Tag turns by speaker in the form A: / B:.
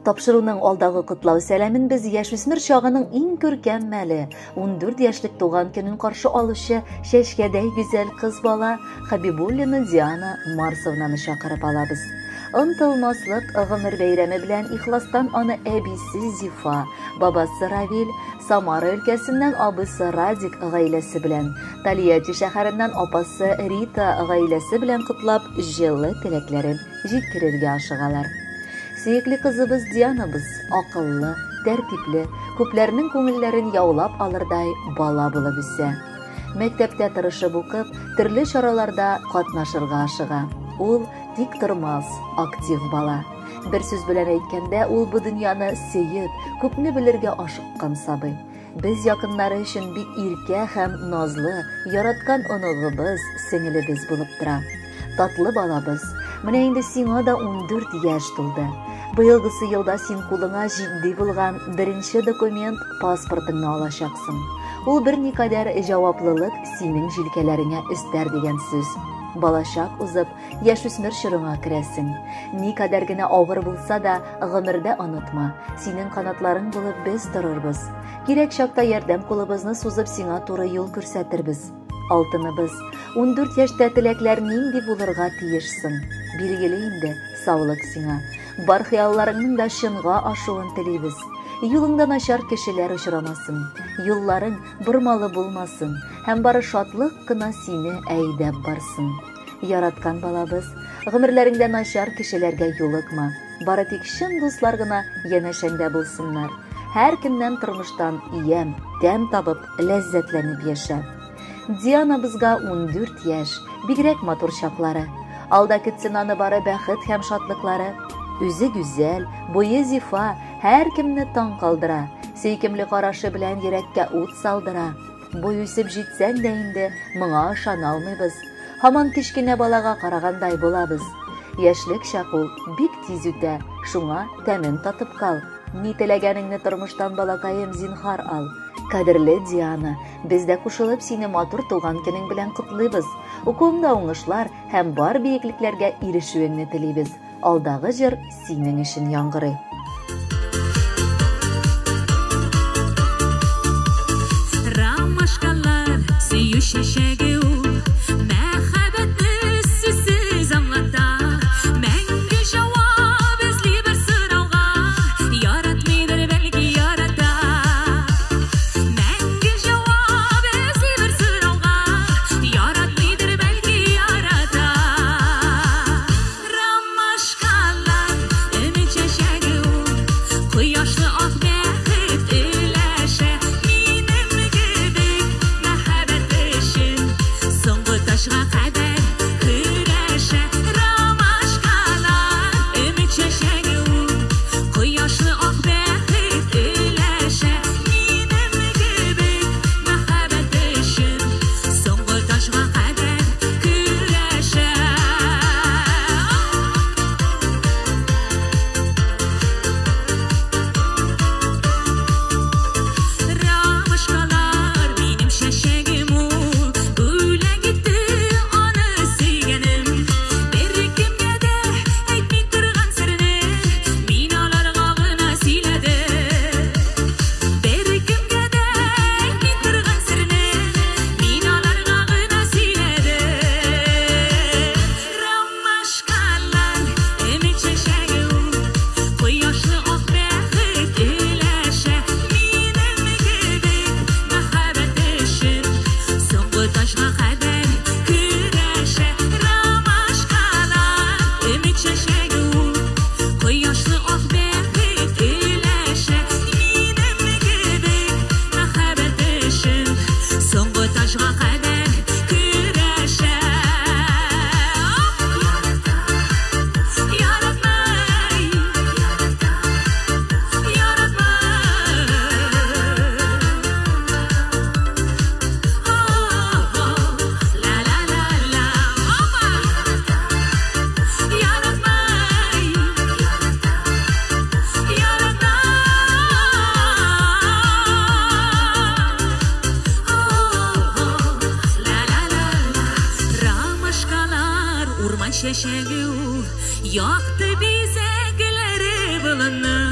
A: Тапшыруның алдагы котлау сәламен без яшүсмер чагының иң күркәм мәле, 14 яшьлек туган көнен каршы алучы чәчкәдәй гүзәл кыз бала Хабибуллина Диана Марсовнаны чакырып алабыз. Онытылмаслык гомер бәйрәме белән ихластан аны әбисе Зифа, бабасы Равил, Самара өлкәсеннән абыйсы Радик гаиләсе белән, Тольятти шәһәреннән апасы Рита гаиләсе белән котлап, җылы теләкләрен җиткерергә ашыгалар. Сөекле кызыбыз Дианабыз акыллы, тәртипле, күпләрнең күңелләрен яулап алырдай бала булып үсә. Мәктәптә тырышып укып, төрле чараларда катнашырга ашыга. Ул тик тормас, актив бала. Бер сүз белән әйткәндә, ул бу дөньяны сөеп, күпне белергә ашыккан сабый. Без якыннары өчен бик иркә һәм назлы, яраткан оныгыбыз, сеңелебез булып тора. Татлы балабыз, менә инде сиңа да 14 яшь тулды. Быелгысы елда син кулыңа җитди булган беренче документ паспортыңны алачаксың. Ул берникадәр җаваплылык синең җилкәләреңә өстәр дигән сүз. Балачак узып, яшүсмер чорыңа керәсең. Никадәр генә авыр булса да, гомердә онытма, синең канатларың булып без торырбыз. Кирәк чакта ярдәм кулыбызны сузып сиңа туры юл күрсәтербез. Алтыныбыз, 14 яшьтә теләкләр нинди булырга тиеш соң? Билгеле инде, саулык сиңа. Бар хыялларыңның да чынга ашуын телибез. Юлыңда начар кешеләр очрамасын, юлларың бормалы булмасын һәм бары шатлык кына сине әйдәп барсын. Яраткан балабыз, гомерләреңдә начар кешеләргә юлыкма. Бары тик чын дуслар гына янәшәңдә булсыннар. Һәркемнән тормыштан ямь, тәм табып, ләззәтләнеп яшә. Дианабызга 14 яшь, бигрәк матур чаклары. Алда көтсен аны бары бәхет һәм шатлыклары. Үзе гүзәл, буе зифа, һәркемне таң калдыра. Сөйкемле карашы белән йөрәккә ут салдыра. Буй үсеп җитсәң дә инде моңа ышана алмыйбыз. Һаман кечкенә балага карагандай булабыз. Яшьлек чак ул бик тиз үтә, шуңа тәмен татып кал. Ни теләгәнеңне тормыштан, балакаем, зинһар ал. Кадерле Диана, без дә кушылып сине матур туган көнең белән котлыйбыз. Укуыңда уңышлар һәм бар биеклекләргә ирешүеңне телибез. Алдагы җыр синең өчен яңгырый.
B: Ромашкалар сөю чәчәге ул, мәхәббәтне сүзсез аңлата. Мәңге җавап эзли бер сорауга, яратмыйдыр, бәлки ярата. Мәңге җавап эзли бер сорауга, яратмыйдыр, бәлки ярата. Ромашкалар өмет чәчәге ул, кояшлы ак бәхет өләшә. Минем кебек мәхәббәт өчен соңгы ташга кадәр көрәшә. Ромашкалар өмет чәчәге ул, кояшлы ак бәхет өләшә. Минем кебек мәхәббәт өчен соңгы ташга кадәр көрәшә. Ромашкалар минем чәчәгем ул, бүләк итте аны сөйгәнем. Беркемгә дә әйтми торган серне мин аларга гына сөйләдем. Беркемгә дә әйтми торган серне мин аларга гына сөйләдем. Ромашкалар өмет чәчәге ул, кояшлы ак бәхет өләшә. Минем кебек мәхәббәт өчен соңгы ташга кадәр көрәшә. Ромашкалар өмет чәчәге ул, кояшлы ак бәхет өләшә. Минем кебек мәхәббәт өчен соңгы ташга кадәр көрәшә. Ярата, яратмай, ярата, яратмай. La la la la, опа! Яратмай, ярата, La la la la, ромашкалар урман чәчәге ул, якты бизәкләре болынның.